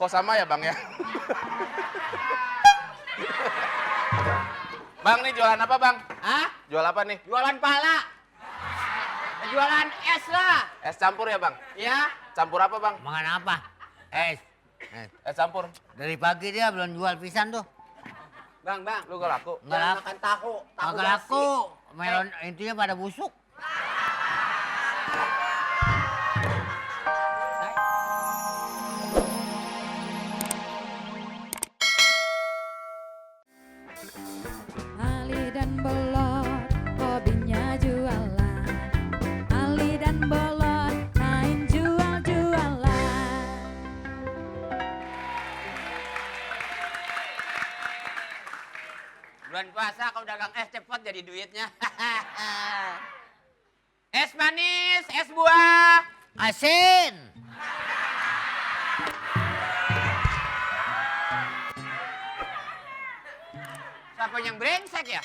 Kok sama ya, Bang ya? Bang, nih jualan apa, Bang? Hah? Jual apa nih? Jualan pala. Jualan es lah. Es campur ya, Bang? Ya. Campur apa, Bang? Makan apa? Es. Es campur. Dari pagi dia belum jual pisan tuh. Bang. Lu gak laku? Nggak Jangan laku. makan tahu. Tahu Kagak laku. Melon intinya pada busuk. Ali dan Bolot hobinya jualan. Ali dan Bolot main jual-jualan. Bulan puasa kau dagang es cepet jadi duitnya. Es manis, es buah. Asin. Siapa yang brengsek ya?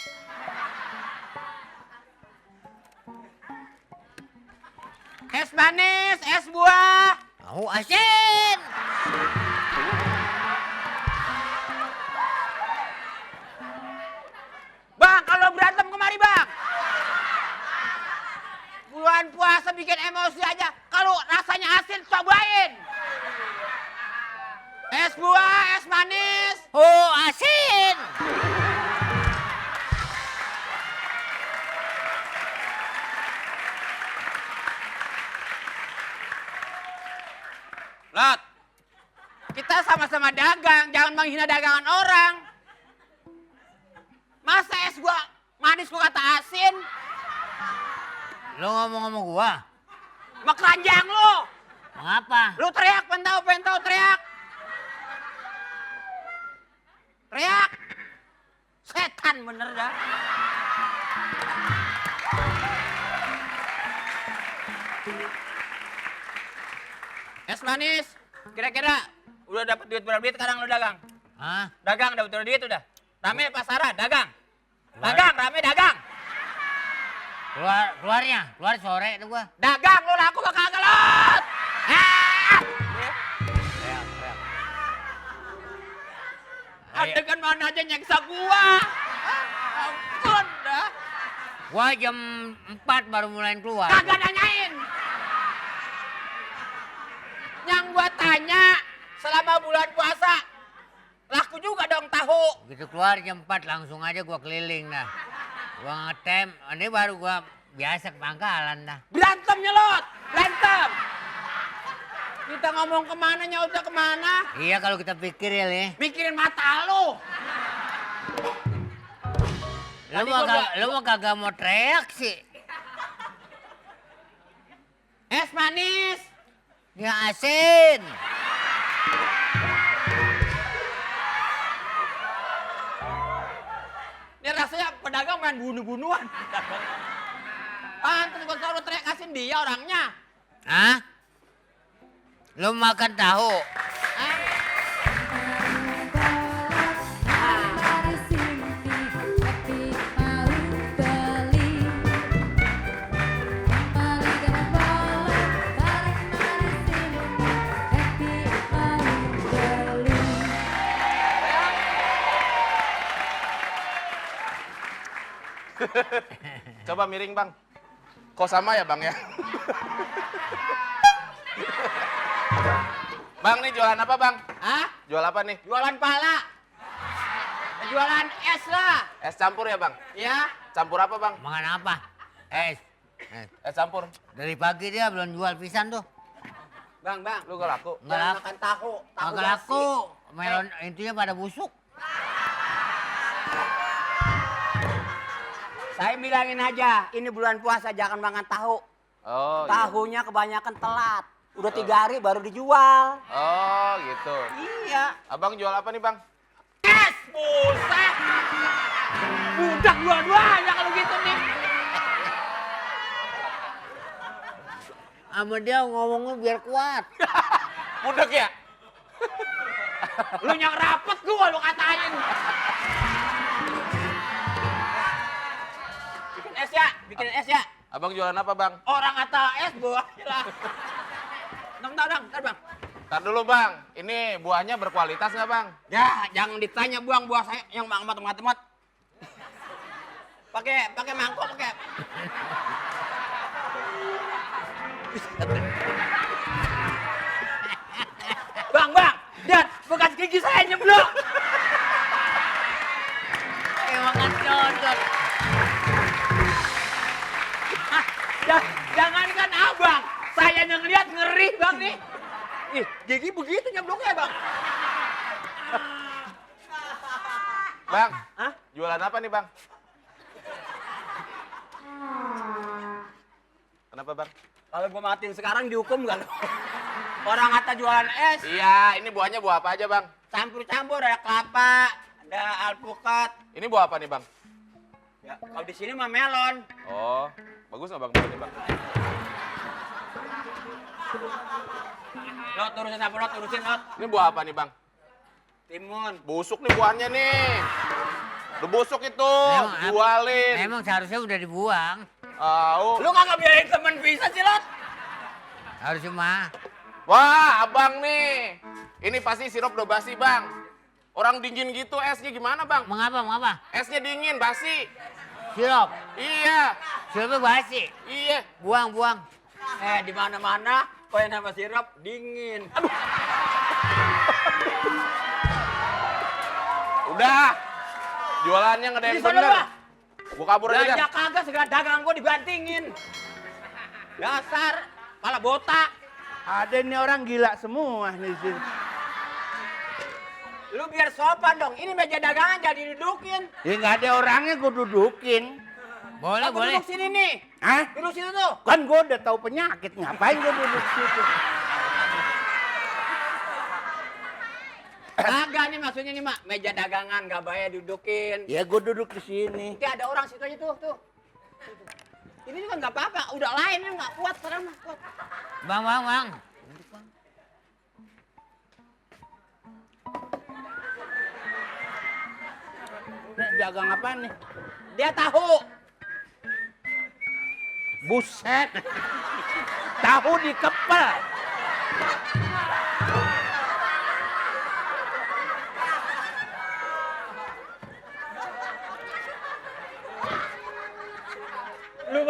Es manis, es buah. Mau asin. Bang, kalau berantem kemari, Bang. Bulan puasa bikin emosi aja. Kalau rasanya asin, cobain. Es buah, es manis. Oh, asin. Lot, kita sama-sama dagang, jangan menghina dagangan orang. Masa es gua manis gua kata asin? Lo ngomong sama gua. Keranjang lu. Mengapa? Lu teriak, pentau teriak. Teriak. Setan bener dah. Es manis. Kira-kira udah dapat duit berapa duit sekarang lu dagang? Hah? Dagang dapat duit udah. Rame pasaran, dagang. Dagang, rame dagang. Keluar sore tuh gua. Dagang lu laku bakal kagak lot. Adegan mana aja nyeksa gua. Ampun dah. Gua jam 4 baru mulai keluar. Kagak nanyain. Yang gua tanya selama bulan puasa laku juga dong tahu. Begitu keluar jam 4 langsung aja gua keliling dah. Gua ngetem, ini baru gua biasa ke pangkalan dah. Berantemnya lot, berantem. Kita ngomong kemana nyautnya kemana? Iya kalau kita pikir ya nih. Mikirin mata lu. Lu mau kagak mau teriak sih. Es manis. Ya asin. Ini rasanya pedagang main bunuh-bunuhan. Pantes gua selalu teriak asin dia orangnya. Hah? Lu makan tahu? Hah? Mari Sinti, Happy mau beli. Mari dan Bolot, mari Sinti, Happy mau beli. Coba miring, Bang. Kok sama ya, Bang ya? Bang, nih jualan apa, Bang? Hah? Jual apa nih? Jualan pala. Jualan es lah. Es campur ya, Bang? Ya. Campur apa, Bang? Makan apa? Es. Es campur. Dari pagi dia belum jual pisan tuh. Bang. Lu gak laku? Nggak Jangan laku. makan tahu. Tahu Kagak basi. laku. Melon intinya pada busuk. Saya bilangin aja, ini bulan puasa jangan makan tahu. Oh, iya. Tahunya kebanyakan telat. Udah 3 hari baru dijual. Oh, gitu. Iya. Abang jual apa nih, Bang? Es, buset. Budak dua-duanya kalau gitu nih. Sama dia ngomongnya biar kuat. Budak ya? Lu yang rapet gua lu katain. Bikin es ya. Abang jualan apa, Bang? Orang kata es gua lah. Ntar bang. Ntar dulu bang, ini buahnya berkualitas nggak bang? Ya, jangan ditanya buang buah saya yang mat. Pakai mangkok pakai. Bang, lihat bekas gigi saya nyeblok. Emang kan cocok. Jangankan abang, saya yang ngeliat ngeri bang nih. Ih, gigi begitu nyebloknya bang. Bang, Hah? jualan apa nih bang? Kenapa bang? Kalau gua matiin sekarang dihukum gak lo? Orang kata jualan es, Iya, ini buahnya buah apa aja bang? campur-campur ada kelapa, ada alpukat. Ini buah apa nih bang? Ya, kalau di sini mah melon. Oh, bagus nggak bang buahnya bang? Lot turusin apa lot? Turusin lot. Ini buah apa nih bang? Timun. Busuk nih buahnya nih. Udah busuk itu, Emang- jualin. Emang seharusnya udah dibuang. Lu kagak biarin temen bisa sih lot? Harus cuma. Wah, abang nih. Ini pasti sirup udah basi bang. Orang dingin gitu esnya gimana bang? Mengapa? Esnya dingin, basi. Sirup. Iya, Sirupnya basi. iya. Buang. Di mana-mana kau yang nama sirup dingin. Udah. Jualannya nggak ada yang Di sana, bener. Pak. Gua kabur aja. Belanja dah. kagak segala dagang gua dibantingin. Dasar malah botak. Ada nih orang gila semua nih di sini. Lu biar sopan dong. Ini meja dagangan jadi dudukin. Ya nggak ada orangnya gue dudukin. Boleh. Aku duduk sini nih. Hah? Duduk situ tuh. Kan gue udah tahu penyakit, ngapain gue duduk situ? Kagak nih maksudnya nih mak. Meja dagangan gak bayar dudukin. Ya gue duduk di sini. Nanti ada orang situ aja tuh. Ini juga nggak apa-apa. Udah lain ini nggak kuat sekarang mah kuat. Bang. Nih, dagang apa nih? Dia tahu. Buset. Tahu dikepel. Lu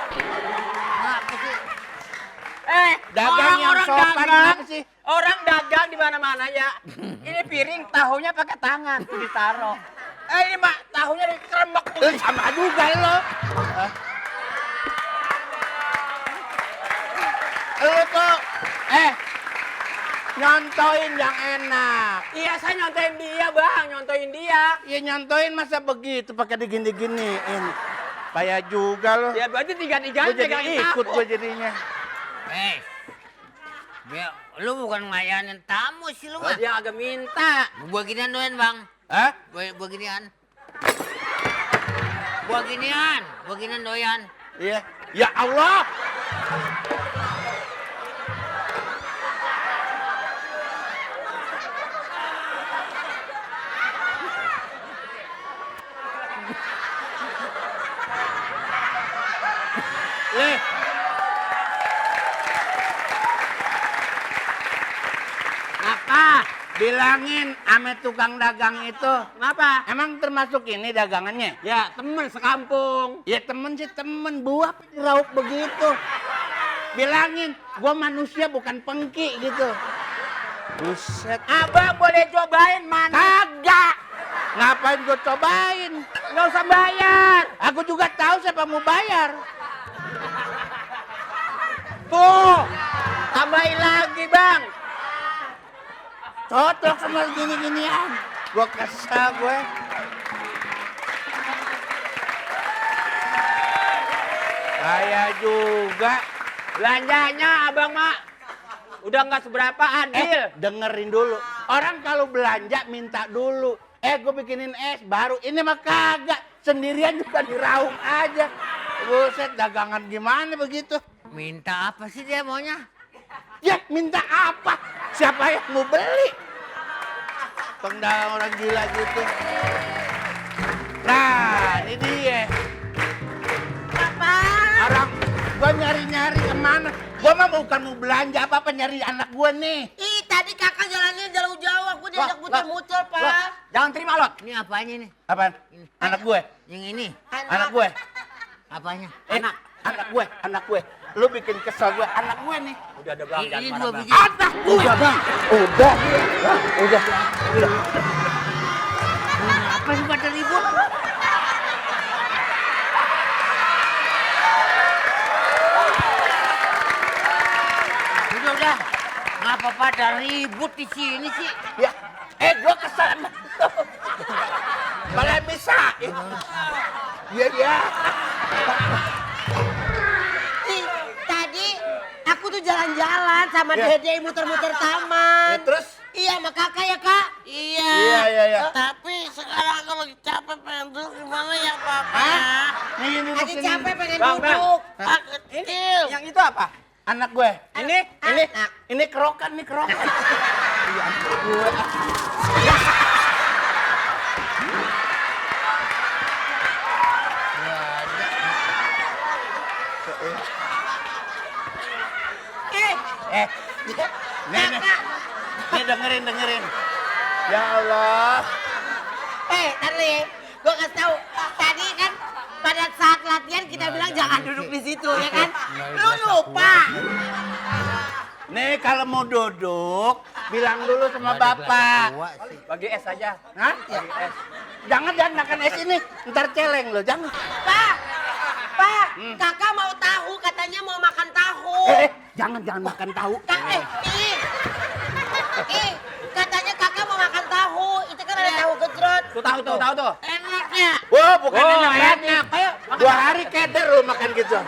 Ngapa sih? Dagang yang orang sopan dagang, gimana sih? orang dagang di mana-mana ya. Ini piring tahunya pakai tangan tuh ditaruh. Ini mak tahunya dikeremek tuh. Sama juga lo. Lo tuh, nyontoin yang enak. Iya saya nyontoin dia bang, nyontoin dia. Ya nyontoin masa begitu pakai digini-giniin. Payah juga lo. Ya berarti Gue tiga-tiganya jadi pegangin ikut tahu. gue jadinya. Lu bukan ngelayanin tamu sih lu Oh, mah. dia agak minta. Gua ginian doyan bang. Hah? Gua ginian. Gua ginian doyan. Iya. Ya Allah. Leh. Apa? Bilangin ame tukang dagang itu. Kenapa? Emang termasuk ini dagangannya? Ya temen sekampung. Ya temen sih temen, buah diraup begitu. Bilangin, gua manusia bukan pengki gitu. Buset. Abang boleh cobain mana? Kagak. Ngapain gua cobain? Nggak usah bayar. Aku juga tahu siapa mau bayar. Tuh, tambahin lagi bang. Cocok sama gini-ginian. Gua kesal gue. Saya juga. Belanjanya abang mak udah nggak seberapa adil. Dengerin dulu. Orang kalau belanja minta dulu. Gue bikinin es baru. Ini mah kagak. Sendirian juga diraup aja. Buset, dagangan gimana begitu? Minta apa sih dia maunya? Ya, minta apa? Siapa yang mau beli? Pengdagang orang gila gitu. Nah, ini dia. Gua mah bukan mau belanja apa-apa, nyari anak gua nih. Ih, tadi kakak jalannya jauh-jauh, aku diajak muter-muter, Lot, Pak. jangan terima, Lot. Ini apanya nih? Apaan? Anak gue. Yang ini Anak gue. apanya? Anak gue. Lu bikin kesel gue, anak gue nih. Udah ada bang, Ini jangan 2 marah, biji. Anak gue. Udah, Bang. Udah. Apa sih pada ribut? Udah. Ngapa pada ribut di sini sih? Ya, gue kesana. Malah bisa. Iya. Ih, tadi aku tuh jalan-jalan sama Ya. Dede muter-muter taman. Ya, terus? Iya, sama kakak ya, Kak? Iya. Iya. Tapi sekarang aku lagi capek pengen duduk gimana ya, Papa? Hah? Nih, duduk Lagi sini. capek pengen Bang, Bang. duduk. Pak kecil. Yang itu apa? Anak gue. Anak. Ini kerokan. Iya, anak gue. Eh, Nih dengerin. Ya Allah. Tarli, gue kasih tahu. Tadi kan pada saat latihan kita bilang jangan duduk di situ, ya kan? Lu lupa. Nih kalau mau duduk, bilang dulu sama bapak. Bagi es aja. Hah? Jangan makan es ini, ntar celeng lo, jangan. Pak, kakak mau tahu, katanya mau makan tahu. Jangan makan tahu. Katanya kakak mau makan tahu. Itu kan ada tahu gejrot. Tuh tahu tuh. Enaknya. Wah, bukan Oh, enak. enak. Ayo, 2 hari keder lo makan gitu.